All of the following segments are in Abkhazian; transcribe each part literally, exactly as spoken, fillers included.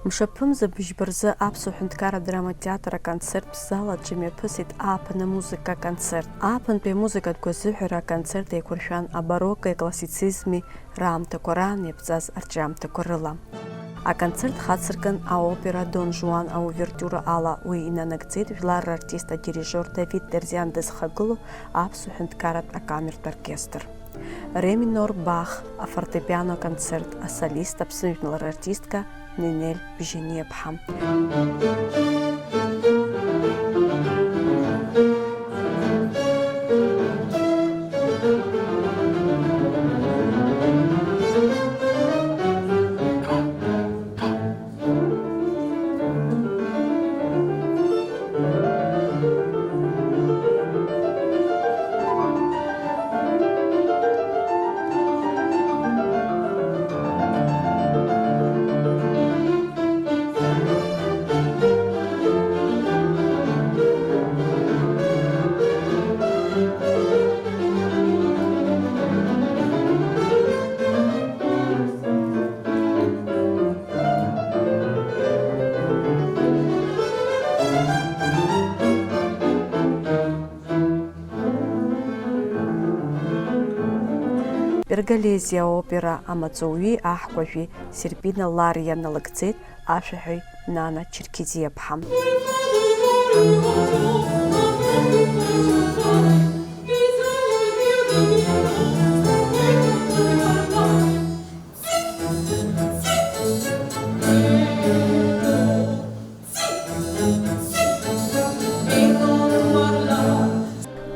Мшаԥымза быжьба рзы Аԥсуа ҳәынҭқарра драматеатр аконцерттә зал аҿы имҩаԥысит ааԥын амузыка аконцерт. Ааԥынтәи амузыкатә гәазыҳәара аконцерт еиқәыршәан абароккои аклассицизми раамҭақәа раан иаԥҵаз арҿиамҭақәа рыла. Аконцерт хацыркын аопера Дон Жуан аувертиура ала, уи инанагӡеит жәлар рартист адирижиор Давид Терзиан дызхагылоу аԥсуа ҳәынҭқарратә акамертә оркестр. Ре минор Бах афортепиано концерт, асолист Аԥсны жәлар рартистка Нинель Бжьаниаԥҳа. Перголези аопера амаҵуҩи аҳкәажәи Серпина Лариа налыгӡеит ашәаҳәаҩ Нана Черкезиаԥҳа.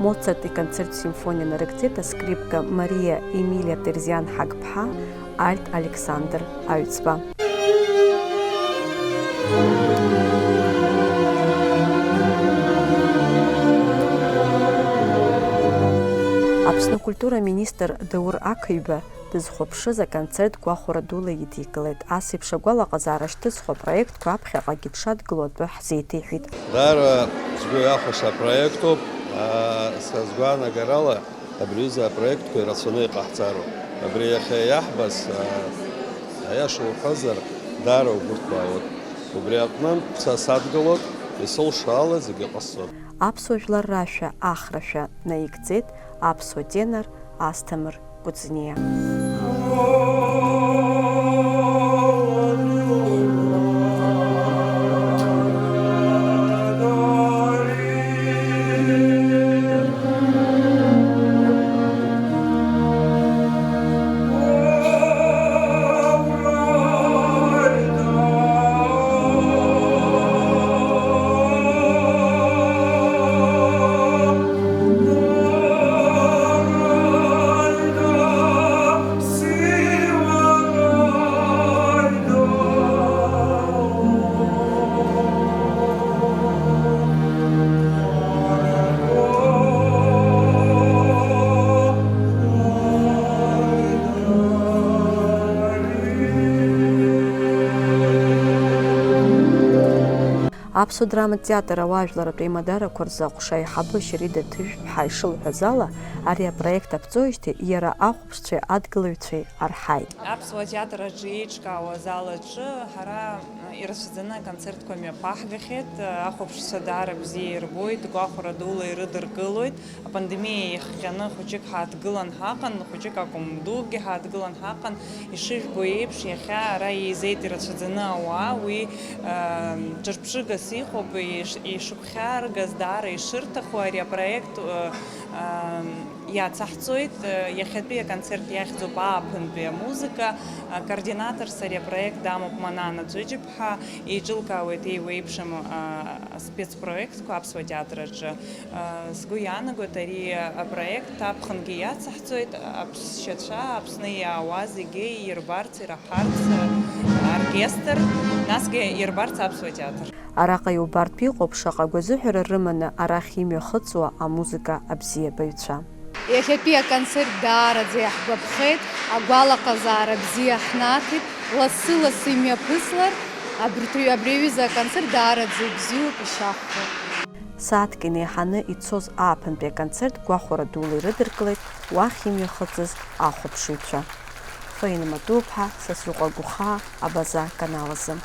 Моцарт иконцерттә симфониа нарыгӡеит аскрипка Мариа Емилиа Терзиан Ҳагԥҳа, альт Александр Аҩӡба. Аԥсны акультура аминистр Даур Ақаҩба дызхәаԥшыз аконцерт гәахәара дула идикылеит. Ас еиԥш агәалаҟазаара шьҭызхуа апроектқәа аԥхьаҟагьы дшадгыло атәы ҳзеиҭеиҳәеит. Даара сгәы иахәаша апроектуп. Аа, са сгәаанагарала, абри аҩыза апроектқәа ирацәаны иҟаҳҵароуп. Абри иахьа иаҳбаз, аа, аиаша уҳәозар, даара угәырҭбаауеит. Убри аҟнынтә са садгылоит, исылшо ала зегьы ҟасҵоит. Аԥсуа жәлар рашәа ахрашәа наигӡеит аԥсуа тенор Асҭамыр Кәыҵниа. Аԥсуа драматә театр ауаажәларратә еимадарақәа рзы аҟәша аиҳабы Шьарида Ҭыжәԥҳа ишылҳәаз ала, ари апроект аԥҵоижьҭеи иара ахәаԥшцәеи адгылаҩцәеи арҳаит. Аԥсуа театр аҿы еиҿкаауаз ала аҿы ҳара ирацәаӡаны аконцертқәа мҩаԥаҳгахьеит. Ахәаԥшцәа даара бзиа ирбоит, гәахәара дула ирыдыркылоит. Апандемиа иахҟьаны хәыҷык ҳааҭгылан ҳаҟан, хәыҷык акәым, дукгьы ҳааҭгылан ҳаҟан. Ишыжәбо еиԥш, иахьа ара еизеит ирацәаӡаны ауаа, уи, ыы, ҿырԥшыгас иҟоуп, иш-, ишыгәхьааргаз, даара ишырҭаху ари апроект, ыы, ыы, иацаҳҵоит. Ыы, иахьатәи аконцерт иахьӡуп Ааԥынтәи амузыка. Акоординаторс ари апроект дамоуп Манана Ӡәыџьыԥҳа, еиҿылкаауеит еиуеиԥшым, ыы, аспецпроектқәа Аԥсуа театр аҿы. Сгәы иаанагоит, ари апроект аԥхынгьы иацаҳҵоит, аԥсшьацәа Аԥсны иаауа зегьы ирбарц, ираҳарц, аоркестр, насгьы ирбарц аԥсуа театр. Араҟа иубартә иҟоуп шаҟа гәазыҳәара рыманы арахь имҩахыҵуа амузыка абзиабаҩцәа. Иахьатәи аконцерт даараӡа иаҳгәаԥхеит, агәалаҟазаара бзиа ҳнаҭеит, лассы-лассы имҩаԥыслар, абырҭ-, абри аҩыза аконцерт даараӡа ибзиоуп, ишьахәхәа. Сааҭк инеиҳаны ицоз ааԥынтәи аконцерт гәахәара дула ирыдыркылеит уахь имҩахыҵыз ахәаԥшыҩцәа. Фаина Матуԥҳа, Сасрыҟәа Гәыхаа, Абаза канал азы.